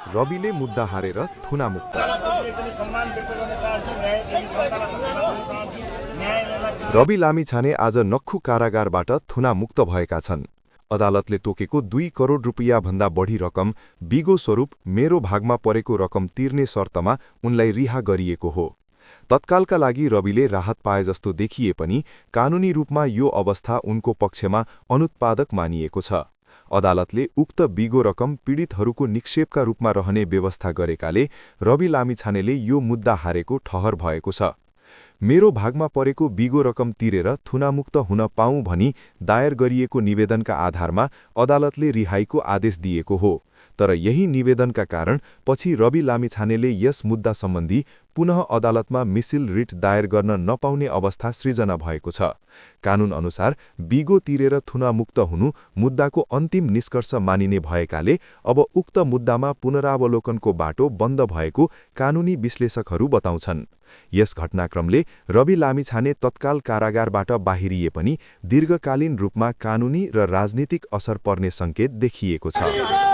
रविले मुद्दा हारेर थुनामुक्त। रवि लामिछाने आज नक्खु कारागारबाट थुनामुक्त भएका छन्। अदालतले तोकेको 2 करोड रुपियाँ भन्दा बढी रकम बिगो स्वरूप मेरो भागमा परेको रकम तिर्ने शर्तमा उनलाई रिहा गरिएको हो। तत्कालका लागि रविले राहत पाए जस्तो देखिए पनि कानूनी रूपमा यो अवस्था उनको पक्षमा अनुत्पादक मानिएको छ। अदालतले उक्त बिगो रकम पीडितहरूको निक्षेपका रूपमा रहने व्यवस्था गरेकाले रवि लामिछानेले यो मुद्दा हारेको ठहर भएको छ। मेरो भागमा परेको बिगो रकम तिरेर थुनामुक्त हुन पाऊँ भनी दायर गरिएको निवेदनका आधारमा अदालतले रिहाईको आदेश दिएको हो। तर यही निवेदनका कारण पछि रवि लामिछानेले यस मुद्दा सम्बन्धी पुनः अदालतमा मिसिल रिट दायर गर्न नपाउने अवस्था सृजना भएको छ। कानून अनुसार बिगो तिरेर थुनामुक्त हुनु मुद्दाको अन्तिम निष्कर्ष मानिने भएकाले अब उक्त मुद्दामा पुनरावलोकनको बाटो बन्द भएको कानूनी विश्लेषकहरू बताउँछन्। यस घटनाक्रमले रवि लामिछाने तत्काल कारागारबाट बाहिरिए पनि दीर्घकालीन रूपमा कानूनी र राजनीतिक असर पर्ने संकेत देखिएको छ।